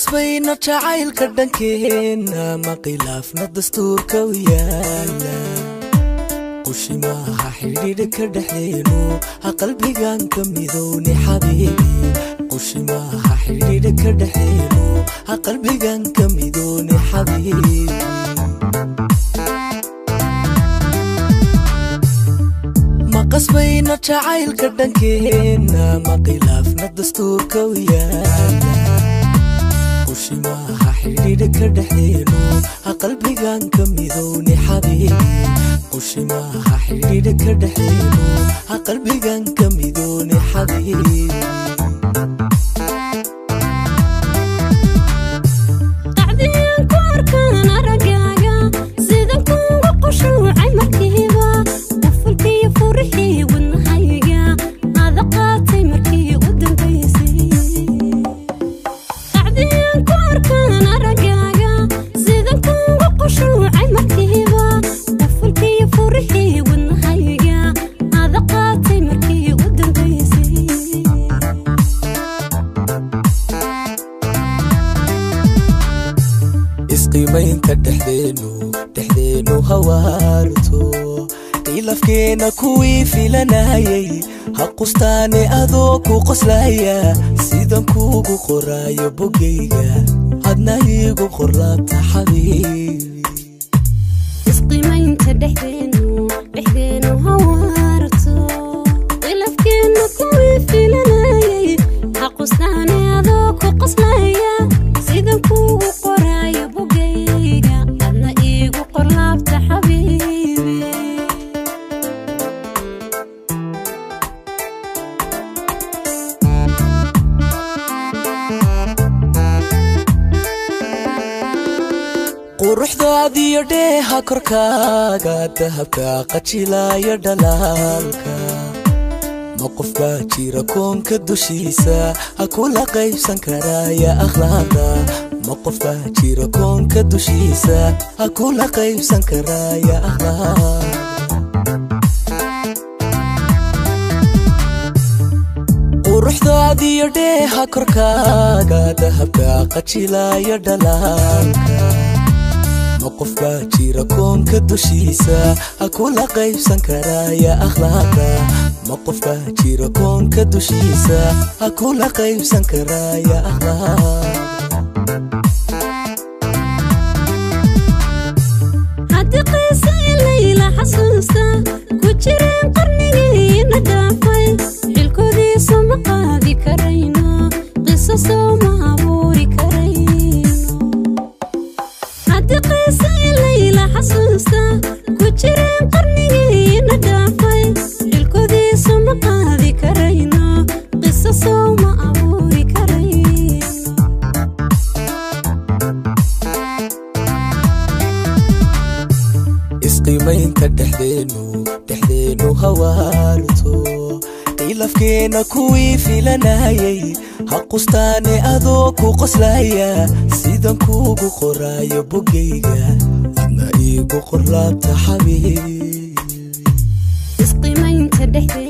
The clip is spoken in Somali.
Qasbayno jacaylka dhankeena, ma khilaafna dastuurka u yaala. Qushimaha xidhiidhka dhexdeenu ha qalbigan ka midowni xabiibi. Qushimaha xidhiidhka dhexdeenu ha qalbigan ka midowni xabiibi. Ma qasbayno jacaylka dhankeena, ma khilaafna dastuurka u yaala. Qushimaha xidhiidhka dhexdeenu ha qalbigan ka midowni xabiibi. Qushimaha xidhiidhka dhexdeenu ha qalbigan ka midowni xabiibi. Qacdiyaan ku arkaan araggaaga, sidan kuugu qushuucay markiiba. Qufulkii furixii wadnahayga ada qaatay markii u dambaysay. Qacdiyaan ku arkaan araggaaga, sidan kuugu qushuucay markiiba. Qufulkii furixii wadnahayga ada qaatay markii u dambaysay. Isqiimaynta dhexdeenu hawaarto, khilaafkeena kuwii filanayay ha qustaane adoo ku qoslaya. Sidan kuugu qoraayo bogayga, hadna iigu qor laabta xabiibi. Isqiimaynta dhexdeenu hawaarto, khilaafkeena kuwii filanayay ha qustaane adoo ku qoslaya. Sidan kuugu qoraayo bogayga, adna iigu qor laabta xabiibi. Quruxdaadiyo dheeha korkaaga, dahabka qajilaya dhalaalka. Ma qof baa jira koonka dushiisa ha kula qaybsan karaya akhlaaqda? Ma qof baa jira koonka dushiisa ha kula qaybsan karaya akhlaaqda? Quruxdaadiyo dheeha korkaaga, dahabka qajilaya dhalaalka. Ma qof baa jira koonka dushiisa ha kula qaybsan karaya akhlaaqda? Ma qof baa jira koonka dushiisa ha kula qaybsan karaya akhlaaqda? Haddii qiisa ilayla xasuusta ku jireen qarnigiina dhaafay, xilkoodiisu ma qaadi karayno, qisasow ma abuuri karayno. Haddii qiisa ilayla xasuusta ku jireen qarnigiina dhaafay, xilkoodiisu ma qaadi karayno, qisasow ma abuuri karayno. Isqiimaynta dhexdeenu hawaarto, khilaafkeena kuwii filanayay ha qustaane adoo ku qoslaya. Sidan kuugu qoraayo bogayga, adna iigu qor laabta xabiibi. Isqiimaynta dhexdeenu